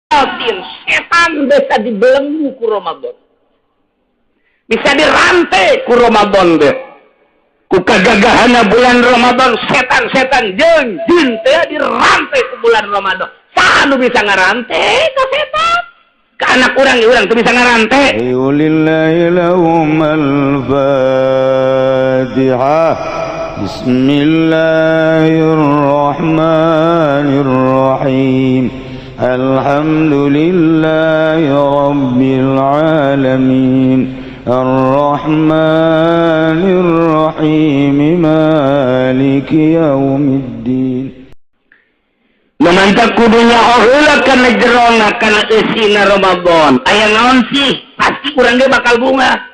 Setan bisa dibelenggu ku Ramadan, bisa dirantai ku Ramadan deh. Ku kagagahana bulan Ramadan, setan-setan jeung jin teh dirantai ku bulan Ramadan. Saha nu bisa ngarantai ka setan? Ka anak urang, urang teu bisa ngarantai. Lillahi lahum al-Fatihah. Bismillahirrahmanirrahim. Alhamdulillahi rabbil alamin. Arrahmanir rahim, maliki yaumiddin. Memantap kudunya heula kana jerona kana eusina Ramadan. Aya naon sih? Pasti urang ge bakal bunga.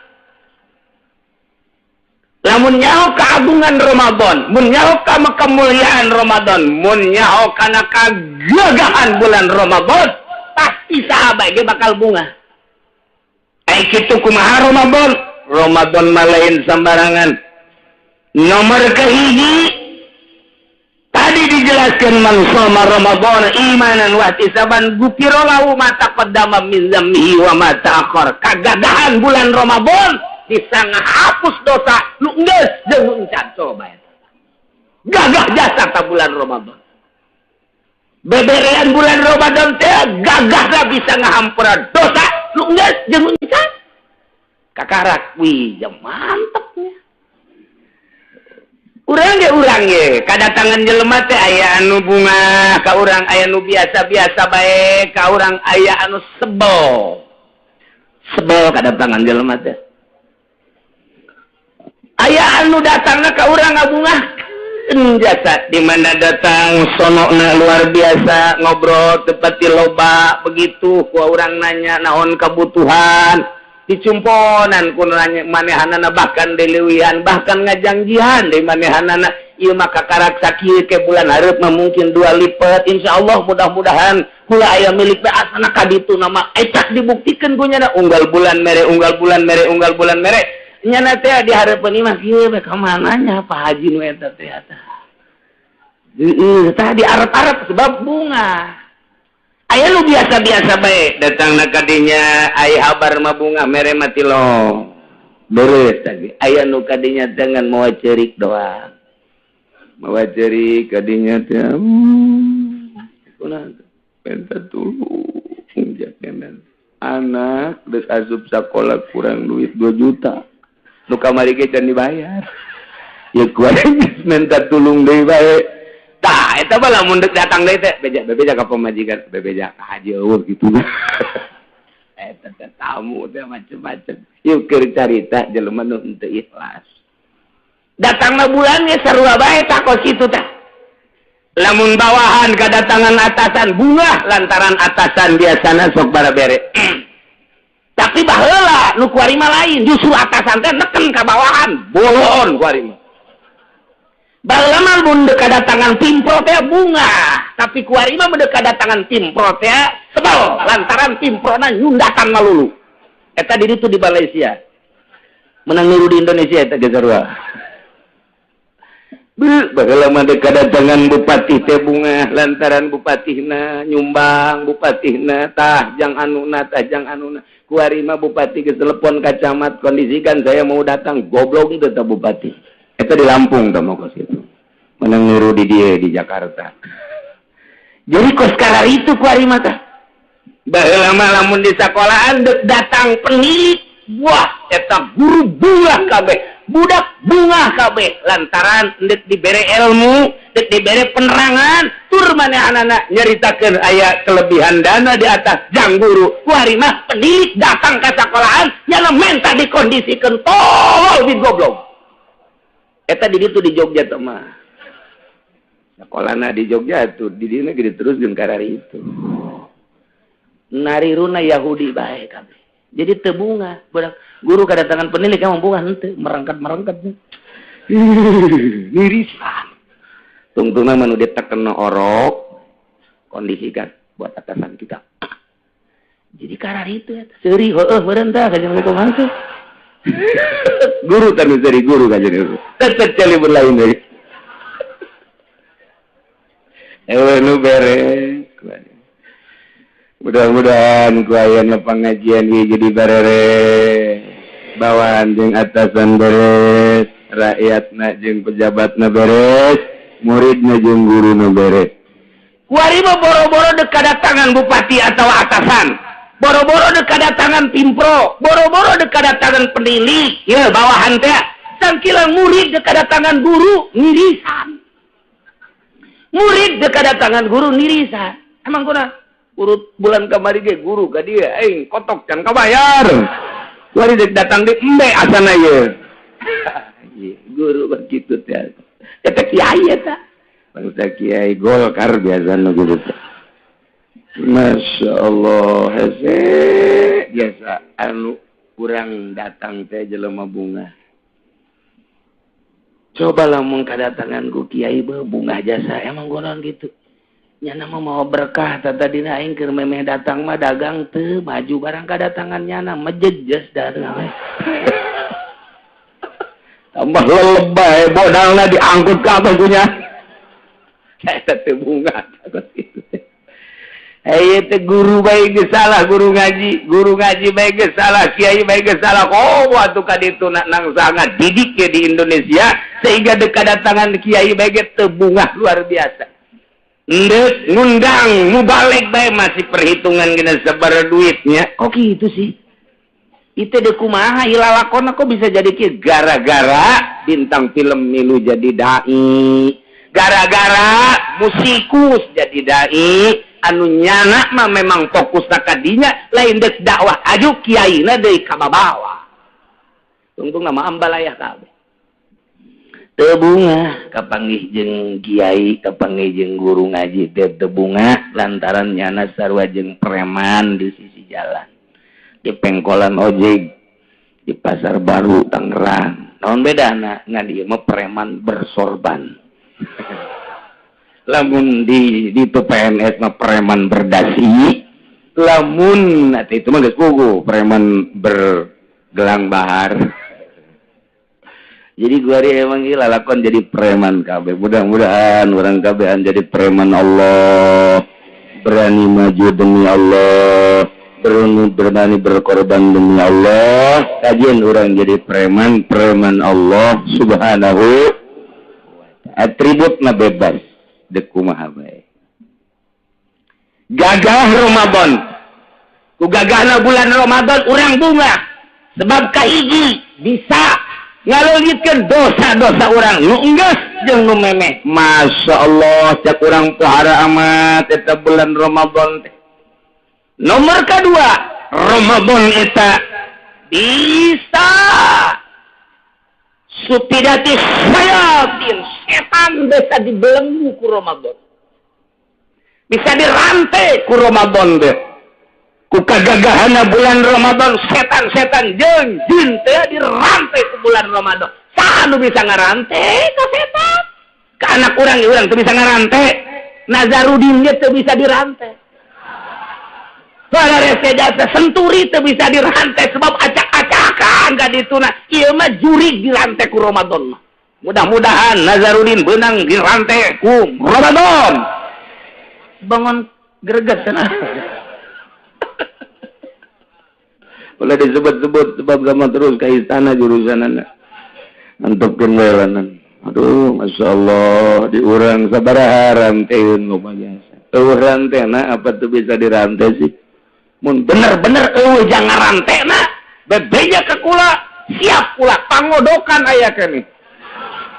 Lamun nyaho keagungan Ramadan, mun nyaho ka kemuliaan Ramadan, mun nyaho kana kagagahan bulan Ramadan, pasti sahabat ge bakal bunga. Ai kitu kumaha Ramadan? Ramadan mah lain sembarangan. Nomor kahiji tadi dijelaskan man shoma Ramadan imanan wa ihtisaban gufira lahu ma taqaddama min dzambihi wa ma ta'akhkhar. Kagagahan bulan Ramadan bisa ngahapus dosa nu geus jeung nu encan. Coba eta. Gagah jasa ta bulan Ramadan. Beberean bulan Ramadan teh gagahna bisa ngahampura dosa nu geus jeung nu encan. Kakarak wih jam mantepnya. Urang ge kadatangan jelema teh aya anu bunga ka urang, aya anu biasa-biasa bae ka urang, aya anu sebel. Sebel kadatangan jelema teh. Aya anu datangna ka urang ngabungahkeun jasa, di mana datang sonokna luar biasa, ngobrol tepati loba begitu ku urang nanya naon kebutuhan, dicumponan ku nanya manehanana, bahkan dileuwihan, bahkan ngajangjihan di manehanana, ieu mah kakarak sakieu ke bulan hareup mah mungkin 2 lipat, insyaallah mudah-mudahan kula aya milik bae asana ka ditu nama ecak dibuktikan ku nyana unggal bulan mere, unggal bulan mere, unggal bulan mere. Nyana teh di hareupeun imah kieu bae ka mananya Pak Haji nu eta teh eta. Heueuh tah di arep-arep sebab bunga. Aya nu biasa-biasa bae datangna ka dinya aya habar mah bunga mere mah tilong. Beres tadi. Aya nu ka dinya dengan mawa ceurik doang. Mawa ceurik ka dinya teh. Kunaon minta tulung jakenan. Anak geus asup sakola kurang duit 2 juta. Nu kamari ge can dibayar. Ya kuat minta tulung deui bae. Tah eta mah lamun deuk datang deui teh beja bebeja ka pamajikan, bebeja ka haji eueuh kitu. Eta teh tamu teh macem-macem. Yeuh keur carita jelema nu henteu ikhlas. Datangna bulan ge sarua bae tah kos kitu tah. Lamun bawahan kadatangan atasan bunga lantaran atasan biasana sok barabere. Tapi baheula nu kuari mah lain, justru atasan teh neken ka bawahan, bolon kuari mah. Baheula mah mun deuk kadatangan pimpro teh bunga, tapi kuari mah mun deuk kadatangan pimpro teh sebel lantaran pimprona nyundatan malulu. Eta di ditu di Malaysia. Menang niru di Indonesia eta ge sarua. Baheula mah deuk kadatangan bupati teh bunga lantaran bupatihna nyumbang, bupatihna tah jang anuna, tah jang anuna. Kuari mah bupati geus telepon ka camat, kondisikan saya mau datang, goblok teu tah bupati. Eta di Lampung tah mah kos kitu. Menang niru di dieu di Jakarta. Jadi kos karar itu kuari mah tah. Baheula mah lamun di sakolahan deuk datang penilik, wah eta guru bunga kabeh, budak bunga kabeh lantaran deuk dibere ilmu, deuk dibere penerangan, tur manehanana nyaritakeun aya kelebihan dana di atas jang guru. Kuari mah penilik datang ka sakolahan nyana menta dikondisikeun tolol bin goblok. Eta di ditu di Jogja teh mah. Sakolana di Jogja tuh di dieu ge terus jeung karari itu. Nariruna Yahudi bae kabeh. Jadi teu bunga, budak guru kadatangan penilik emang bunga henteu, merangkat-merangkat. Mirisan. Tungtungna mah nu ditekena orok, kondisikan buat atasan kita. Jadi karar itu eta. Seuri heueuh meureun tah kajian kumaha teh. Guru tah nu seuri guru kajian itu. Tetep celi berlain deui. Ewe nu bere. Mudah-mudahan ku ayana pengajian ieu jadi bareres. Bawahan jeung atasan beres, rakyatna jeung pejabatna beres, muridna jeung guruna beres. Kuari mah boro-boro dek kadatangan bupati atau atasan, boro-boro dek kadatangan pimpro, boro-boro dek kadatangan penilik, ya bawahan teh. Sangkilang murid dek kadatangan guru nirisan. Murid dek kadatangan guru nirisan. Emang kuna urut bulan kamari ge guru ka dieu aing kotok can kabayar. Kuari dek datang di embe asana ieu. Guru begitu teh. Eta kiai eta. Bangsa kiai Golkar biasa nu gitu teh. Masya Allah, hese biasa anu kurang datang teh jelema bunga. Coba lamun kadatangan ku kiai beuh bungah jasa emang gonon gitu. Nyana mah mau berkah tadina aing keur memeh datang mah dagang teu maju barang kadatangan nyana mejejes datang we. Tambah lelebay modalna diangkut ka apa punya. Eta teh bunga takut gitu. Hei teh guru bae geus salah guru ngaji bae geus salah, kiai bae geus salah. Oh atuh ka ditu nang sangat didik ya di Indonesia sehingga dek kadatangan kiai bae ge teu bungah luar biasa. Ndek ngundang mubalek bae masih perhitungan gina sabar duitnya. Kok gitu sih? Itu dek kumaha ilalakona kok bisa jadi kieu gara-gara bintang film milu jadi dai, gara-gara musikus jadi dai. Anu nyana mah memang fokus kadinya lain dek dakwah aju kiaina deui ka babawa. Tungtung nama ambalayah kabeh. Teu bungah kapanggih jeung kiai, kapanggih jeung guru ngaji teh teu bungah lantaran nyana sarua jeung preman di sisi jalan. Di pengkolan ojek di Pasar Baru Tangerang. Naon bedana? Ngan ieu mah preman bersorban. Lamun di itu PNS mah preman berdasi, lamun nanti itu mah geus puguh preman bergelang bahar. Jadi gua emang gila lakon jadi preman kabeh. Mudah-mudahan orang kabehan jadi preman Allah, berani maju demi Allah, berani berkorban demi Allah. Kajian orang jadi preman, preman Allah Subhanahu. Atributna bebas. Dek kumaha bae. Gagah Ramadan. Ku gagahna bulan Ramadan urang bunga. Sebab kahiji bisa ngaleuitkeun dosa-dosa urang nu enggeus jeung nu memeh. Masya Allah cak urang pohara amat eta bulan Ramadan teh. Nomor kedua, Ramadan eta bisa supidati sayatin setan bisa dibelenggu ku Ramadan, bisa dirantai ku Ramadan deh. Ku kagagahana bulan Ramadan setan-setan jeung jin teh dirantai ku bulan Ramadan. Saha nu bisa ngarantai ka setan? Ka anak urang ge urang teu bisa ngarantai. Nazarudin ge teu bisa dirantai. Jasa senturi teu bisa dirantai sebab acak-acakan ka dituna. Ieu mah jurig dirantai ku Ramadan mah. Mudah-mudahan Nazarudin beunang dirantai ku Ramadan. Bangun greget cenah. Boleh disebut-sebut sebab sama terus ka istana jurusanana. Antepkeun we lanan. Aduh, masyaallah diurang sabaraha ranteun loba jasa. Eueuh rantena apa tuh bisa dirantai sih? Mun bener-bener eueuh jangan rantena, bebeja ke kula, siap kula pangodokan aya keneh.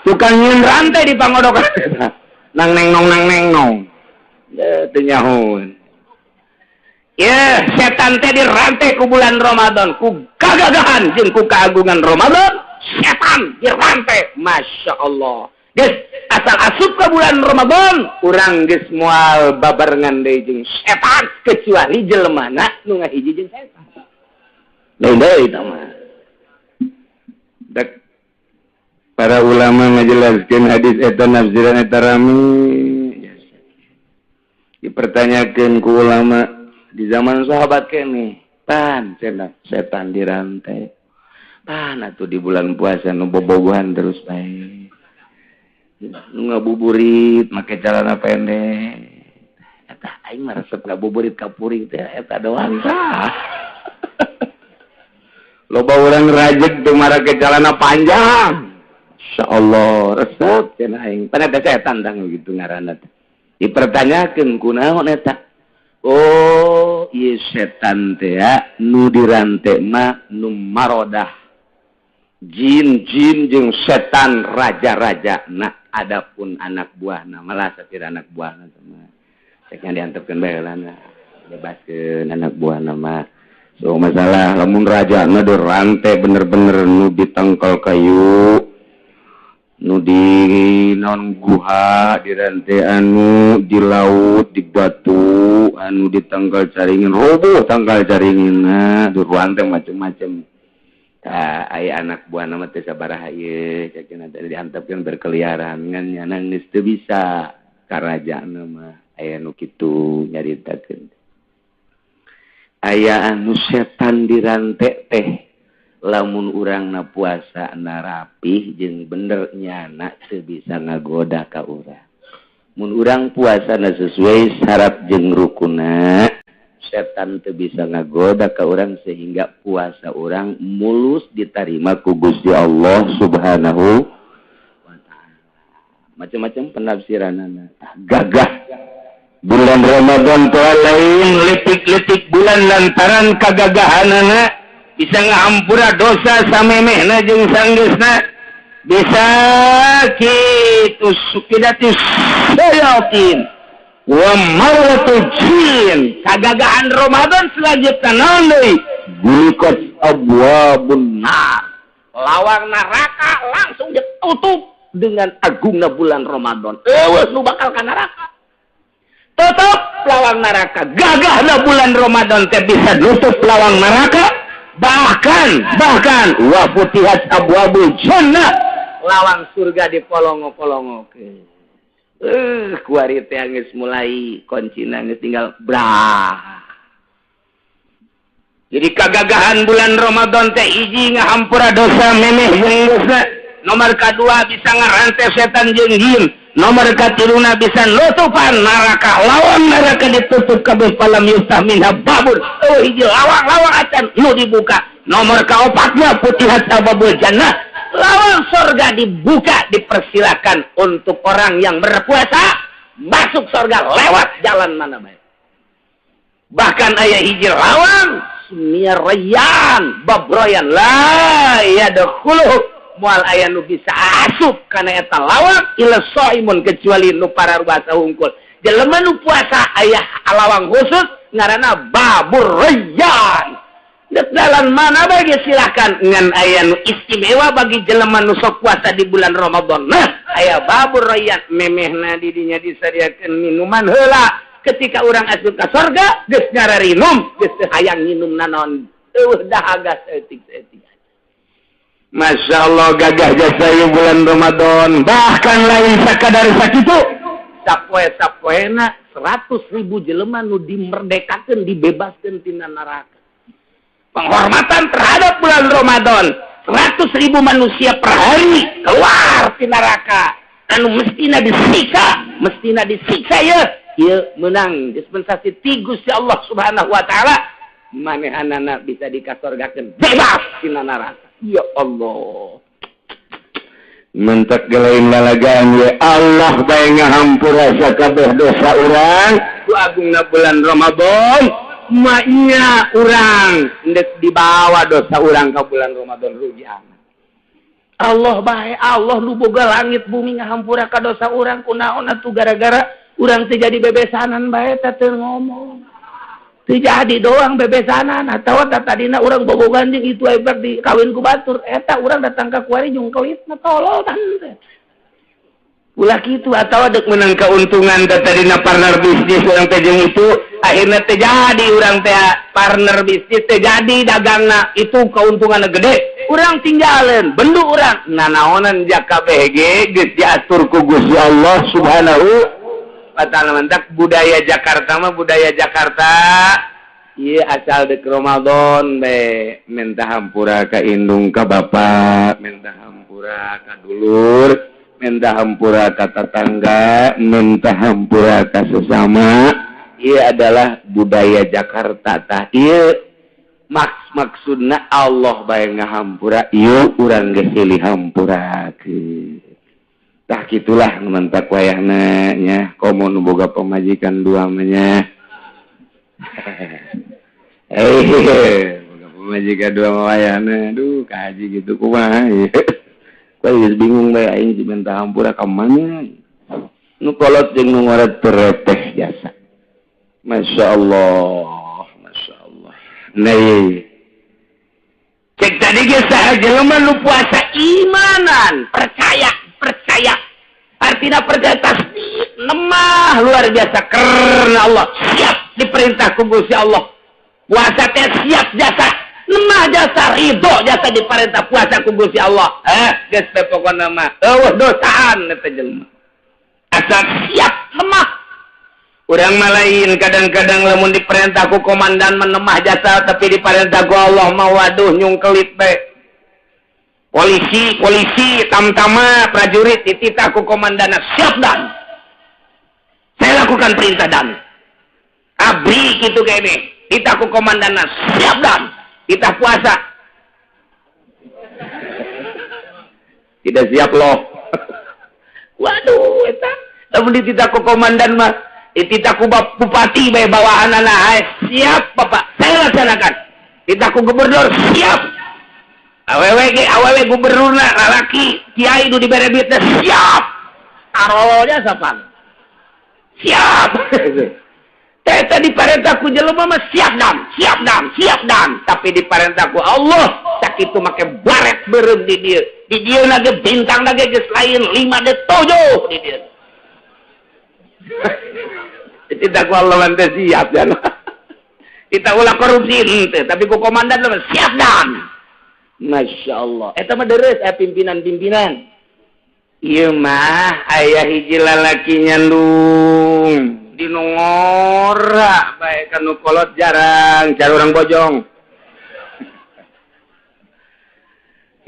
Tukang nyeun rantai di pangodokan. Nang neng nong nang neng nong. Ya teu nyahoeun. Ya, setan teh dirantai ku bulan Ramadan, ku gagagahan jeung ku keagungan Ramadan, setan dirantai. Masya Allah. Geus asal asup ke bulan Ramadan, urang geus moal babarengan deui jeung setan kecuali jelemana nu ngahiji jeung setan. Lain deui eta mah. Dek para ulama ngajelaskeun hadis eta nafsiran eta rame. Dipertanyakeun ku ulama di zaman sahabat kene, pan cenah setan dirantai. Pan atuh di bulan puasa nu bobogohan terus bae. Nu ngabuburit make celana pendek. Eta Aing mah resep ngabuburit ka puring teh eta doang tah. Loba urang rajeg teu marake calana panjang. Insyaallah resep cenah aing. Pan eta setan tang gitu ngaranna teh. Dipertanyakeun kunaon eta? Oh, ieu setan teh nu dirante mah nu marodah. Jin-jin jeung setan raja-raja. Nah, adapun anak buahna malah satira anak buahna mah. Ceknya diantepkeun bae heulana. Bebaskeun anak buahna mah. So masalah lamun rajana dirante bener-bener nu ditangkal kayu, nu di non guha dirante anu di laut di batu anu ditangkal caringin roboh tangkal caringinna dirante macem-macem. Tah aya anak buah nama teh sabaraha ieu cekna teh diantepkeun berkeliaran ngan nyana geus teu bisa karajana mah aya nu kitu nyaritakeun. Aya anu setan dirante teh lamun urangna puasa na rapih jeung bener nyana teu bisa ngagoda ka urang. Mun urang puasana sesuai syarat jeung rukunna, setan teu bisa ngagoda ka urang sehingga puasa urang mulus diterima ku Gusti Allah Subhanahu wa taala. Macam-macam penafsiranana. Gagah bulan Ramadan teh lain letik-letik bulan lantaran kagagahanana bisa ngahampura dosa samemehna jeung sanggeusna bisa kitu sukidatis sayatin wa marwatul jin. Kagagahan Ramadan selanjutnya naon deui? Gulikat abwabun nar, lawang neraka langsung ditutup dengan agungna bulan Ramadan. Eueuh nu bakal ka neraka tutup lawang neraka. Gagahna bulan Ramadan teh bisa nutup lawang neraka, bahkan wa futihat abwabul jannah, lawang surga dipolongo-polongokeun. Kuari teh geus mulai kuncina geus tinggal brah. Jadi kagagahan bulan Ramadan teh hiji ngahampura dosa memeh jeung dosa, nomor kadua bisa ngarante setan jeung jin, nomor katiluna bisa nutupan neraka, lawang neraka ditutup kabeh falam yuftah minha babun. Oh hiji lawang-lawang acan nu dibuka. Nomor kaopatna putihat abwabul jannah, lawang surga dibuka, dipersilakan untuk orang yang berpuasa masuk surga lewat jalan mana baik. Bahkan aya hiji lawang sumia rayyan babroyan la yadkhuluhu, moal aya nu bisa asup kana eta lawang illa shaimun, kecuali nu pararuasa hungkul. Jelema nu puasa aya lawang khusus ngaranna babur rayyan. Jalan mana bagi silakan ngan aya nu istimewa bagi jelema nu sok puasa di bulan Ramadan. Nah, aya babur rayyan memehna di dinya disadiakeun minuman heula. Ketika urang asup ka sorga geus ngararinum, geus teu hayang nginum nanaon, eueuh dahaga saeutik-saeutik. Masya Allah gagah jasa ieu bulan Ramadan. Bahkan lain sakadar sakitu, sapoe-sapoena 100.000 jelema nu dimerdekakeun, dibebaskeun tina neraka. Penghormatan terhadap bulan Ramadan, 100.000 manusia per hari keluar ti neraka anu mestina disiksa ya ieu menang dispensasi ti Gusti Allah Subhanahu wa taala, manehanana bisa dikasorgakeun bebas tina neraka. Ya Allah, mentak gelain lalagaan ya Allah bae ngahampura sakabeh dosa urang ku agungna bulan Ramadan. Maknya urang ndek dibawa dosa urang ka bulan Ramadan rugi amat. Allah bae, Allah nu boga langit bumi ngahampura ka dosa urang kunaon atuh gara-gara urang teu jadi bebesanan bae teh teu ngomong. Teu jadi doang bebesanan atawa tadina urang bobogan jeung itu aya di kawin ku batur eta urang datang ka kuari jeung kelitna tolol tan teh. Ulah kitu atawa dek menang keuntungan teh tadina partner bisnis urang teh jeung itu akhirnya teh jadi urang teh partner bisnis teh jadi dagangna itu keuntunganna gede urang tinggalin bendu urang nanaonan jaka BG geus diatur ku Gusti Allah Subhanahu wa taala. Mantak budaya Jakarta mah budaya Jakarta ieu asal dek Ramadan be minta hampura ka indung ka bapak, minta hampura ka dulur, minta hampura ka tetangga, minta hampura ka sesama. Ieu adalah budaya Jakarta tah. Ieu maksudna Allah bae ngahampura, ieu urang geus silih hampurakeun. Tah kitulah nu mantak wayahna nya, komo nu boga pamajikan dua mah nya. Boga pamajikan dua mah wayahna, aduh ka haji kitu kumaha ieu. Geus bingung bae aing si minta hampura ka mana. Nu kolot jeung nu ngoret terepeh jasa. Masya Allah, Masya Allah. Nah, cek tadi geus saha jelema nu puasa imanan, percaya, percaya. Artina percaya tasdik, nemah luar biasa karena Allah. Siap diperintah ku Gusti Allah. Puasa teh siap jasa. Lemah jasa ridho jasa diperintah puasa ku Gusti Allah. Geus teh pokona mah eueuh dosaan eta jelema. Asal siap lemah. Urang mah lain kadang-kadang lamun diperintah ku komandan menemah jasa tapi diperintah ku Allah mah waduh nyungkelit bae. Polisi, polisi, tamtama, prajurit dititah ku komandan siap dan. Saya lakukan perintah dan. Abri kitu kene, dititah ku komandan siap dan. Kita puasa tidak siap loh. Waduh eta lamun dititah ku komandan mah dititah ku bupati bae bawahanana siap bapak saya laksanakan. Dititah ku gubernur siap. Awewe ge awewe gubernurna lalaki kiai nu dibere duitna siap. Tarolnya sapan siap. Eta diparentah ku jelema mah siap dan, siap dan, siap dan. Tapi diparentah ku Allah sakitu make baret beureum di dieu. Di dieu na ge bintang na ge geus lain 5 de 7 di dieu. Dititah ku Allah mah teh siap dan. Kita ulah korupsi henteu, tapi ku komandan mah siap dan. Masya Allah. Eta mah deres aya pimpinan-pimpinan. Ieu mah aya hiji lalaki nyandung. Dinongora bae kanu kolot jarang cari orang bojong.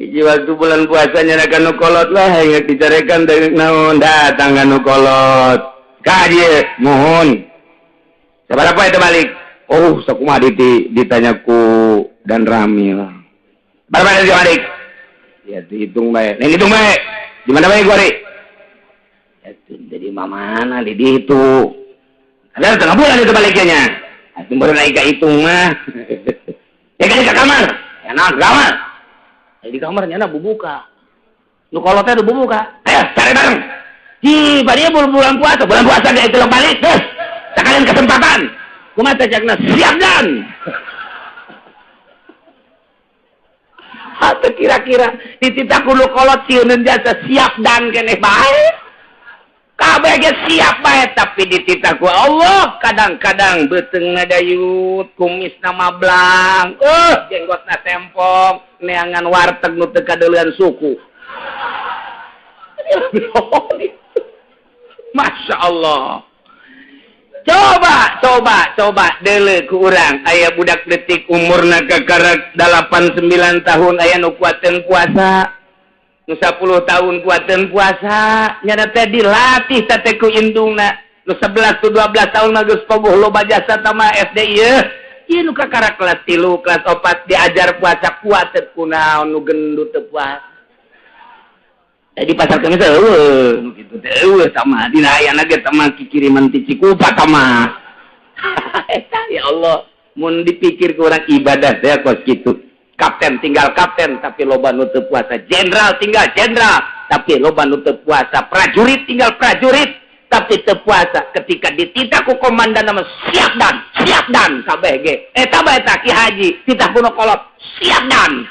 Hiji waktu bulan puasa nyana kanu kolot lah ingat dicarekan dari naon datang kanu kolot. Ka dieu mohon. Sabaraha eta balik? Oh, sakumaha ditanya ku dan rami lah. Berapa dia balik? Ya dihitung bae. Nih hitung bae. Di mana bae gua ri? Ya jadi mana di dihitung. Ada setengah bulan itu baliknya. Itu baru naik ke hitung mah. Ya kan ke kamar. Ya nah, ke kamar. Ya, di kamarnya nah bubuka. Nu kolotnya udah bubuka. Ayo cari bareng. Hi, padahal bulan puasa gak itu balik terus. Sekalian kesempatan. Kumaha teh cakna siap dan. Hate kira-kira dititah ku nu kolot sieun jasa siap dan keneh bae. Kabeh ge siap bae tapi dititah ku Allah kadang-kadang beuteung ngadayut kumisna mablang jenggotna tempong neangan warteg nu teu kadeuleun suku. Masya Allah. Coba deuleu ku urang aya budak detik umurna kakarek 8 9 tahun aya nu kuateun puasa. Nu 10 tahun kuateun puasa nyana teh dilatih teh ku indungna. Nu 11 tu 12 tahun mah geus pogoh loba jasa tama SD ieu. Ieu nu kakara kelas 3 kelas 4 diajar puasa kuateun kunaon nu gendut teu puasa. Di pasar kemis eueuh nu kitu teh eueuh tama dina ayana ge tama kikiriman ti Cikupa tama. Eta ya Allah mun dipikir ku urang ibadah teh kos kitu. Kapten tinggal kapten tapi loba nu teu puasa, jenderal tinggal jenderal tapi loba nu teu puasa, prajurit tinggal prajurit tapi teu puasa. Ketika dititah ku komandan nama siap dan kabeh ge. Eta bae eta Ki Haji titah ku nu kolot siap dan.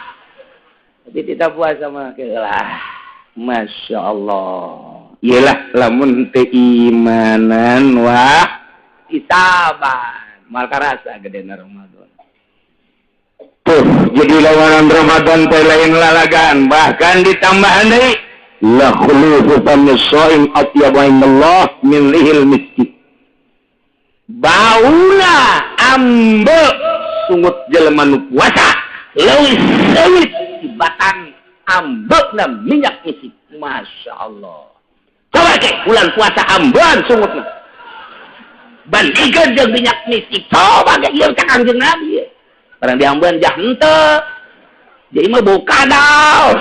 Tapi titah puasa mah keulah. Masya Allah. Iyalah lamun teu imanan wah itaban mal karasa gedena Ramadan. Tuh, jadi lawanan Ramadan teh lain lalagan, bahkan ditambahan deui la khulufu famis shaim atyabu indallah min rihil miski. Bauna ambe sungut jelema nu puasa leuwih seuit batang ambekna minyak misik. Masya Allah. Coba ke bulan puasa ambean sungutna. Bandingkeun jeung minyak misik. Coba ge ieu cak Kangjeng Nabi. Barang diambeun jah henteu. Jadi mah bau kadal.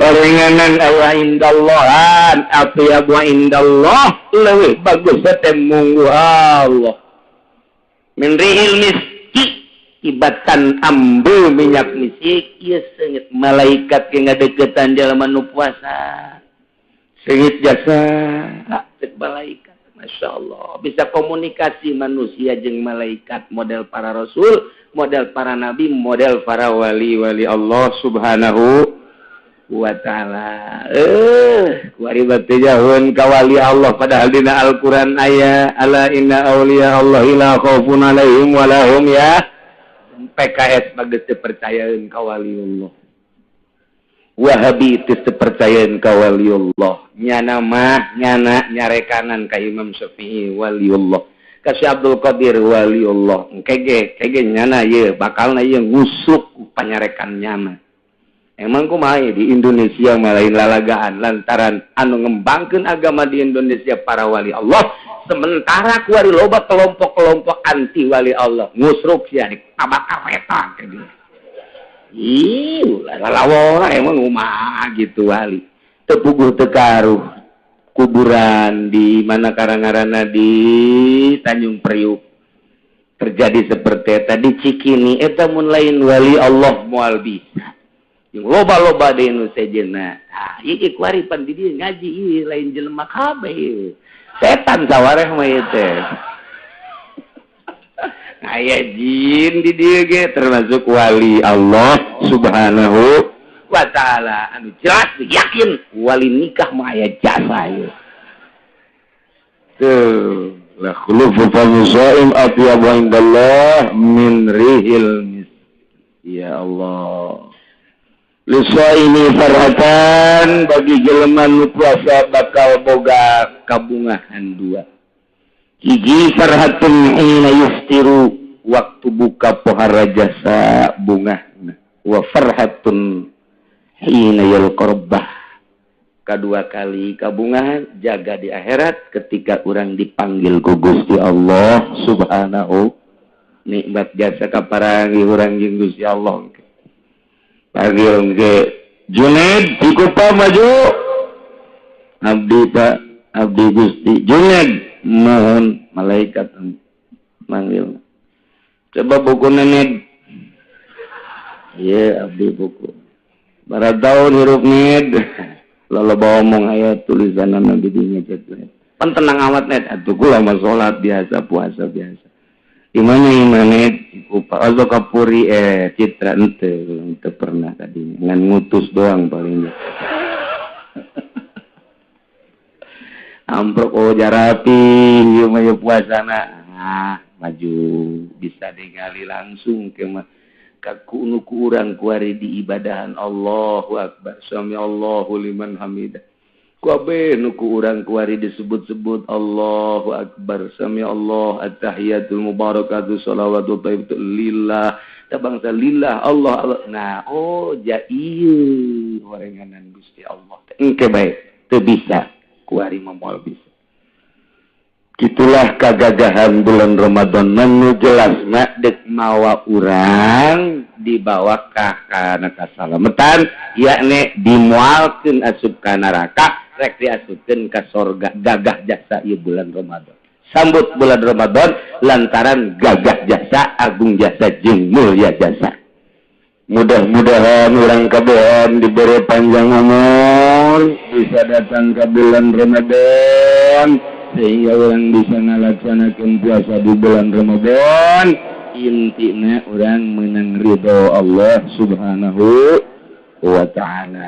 Ringanan aya indallahan atyabu indallah leuwih bagus teh munggu Allah. Min rihil miski ibatan ambu minyak misik ieu seungit malaikat ge ngadeukeutan jalma nu puasa. Seungit jasa cek malaikat. Masya Allah bisa komunikasi manusia jeung malaikat model para rasul, model para nabi, model para wali-wali Allah subhanahu wa ta'ala. Kuari batu jahun ka wali Allah padahal dina Al-Qur'an aya ala inna auliya Allah la khaufun alaihim wa lahum ya. PKS bagus teu percayaeun ka wali Allah. Wahabi teu percayaeun ka wali Allah. Nyana mah nyana nyarekanan ka Imam Syafi'i waliullah. Ka Syekh Abdul Qadir waliullah. Engke ge nyana ieu bakalna ieu ngusuk panyarekan nyana. Emang kumaha di Indonesia mah lain lalagaan lantaran anu ngembangkeun agama di Indonesia para wali Allah, sementara kuari loba kelompok-kelompok anti wali Allah ngusruk sia ditabak eta kitu. Ih, lalawora emang kumaha gitu wali. Teu puguh teu karuh kuburan di mana karangarana di Tanjung Priuk terjadi seperti eta di Cikini eta mun lain wali Allah moal bisa. Yang loba-loba di nu sejenna. Ah, ieu kuari pan di dieu ngaji ieu lain jelema kabeh ieu. Setan sawareh mah ieu teh. Aya jin di dieu ge termasuk wali Allah subhanahu wa ta'ala. Anu jelas yakin wali nikah mah aya jasa ieu. Tuh, la khulufu fami shaim atyabu indallah min rihil mis. Ya Allah. Lisaimi farhatan bagi jelema nu puasa bakal boga kabungahan dua. Hiji farhatun hina yuftiru waktu buka pohara jasa bungahna. Wa farhatun hina yalqarbah. Kedua kali kabungahan jaga di akhirat ketika urang dipanggil ku Gusti Allah subhanahu. Nikmat jasa kaparangi urang jeung Gusti Allah. Panggil ke Junaid Cikupa maju. Abdi Pak, abdi Gusti Junaid mohon malaikat manggil. Coba buku nenek. Iya abdi buku. Barat tahun hirup ned. Lalu bawa omong aya tulisan nabi dinya cek. Pan tenang amat net atuh kula mah salat biasa puasa biasa. Di mana imanet Cikupa atau Kapuri Citra ente pernah tadinya ngan ngutus doang palingnya. Amprok oh jarapi ieu mah ieu puasana. Ah, maju bisa digali langsung ke mah ka nu ku urang kuari di ibadahan Allahu akbar sami Allahu liman hamidah. Kabeh nu ku urang kuari disebut-sebut Allahu akbar sami Allah at-tahiyatul mubarakatuh shalawatu thayyibatu lillah ta bangsa lillah Allah Allah. Nah oh ja ieu horenganan Gusti Allah engke bae teu bisa kuari mah moal bisa. Itulah kagagahan bulan Ramadan nu jelas mah deuk mawa urang dibawa ka kana kasalametan yakni dimualkeun asup ka neraka rek diasupkeun ka sorga. Gagah jasa ieu bulan Ramadan. Sambut bulan Ramadan lantaran gagah jasa, agung jasa jeung mulia jasa. Mudah-mudahan urang kabehan diberi panjang umur bisa datang ke bulan Ramadan sehingga orang bisa ngalaksanakan puasa di bulan Ramadan. Intinya orang menang ridho Allah subhanahu wa ta'ala.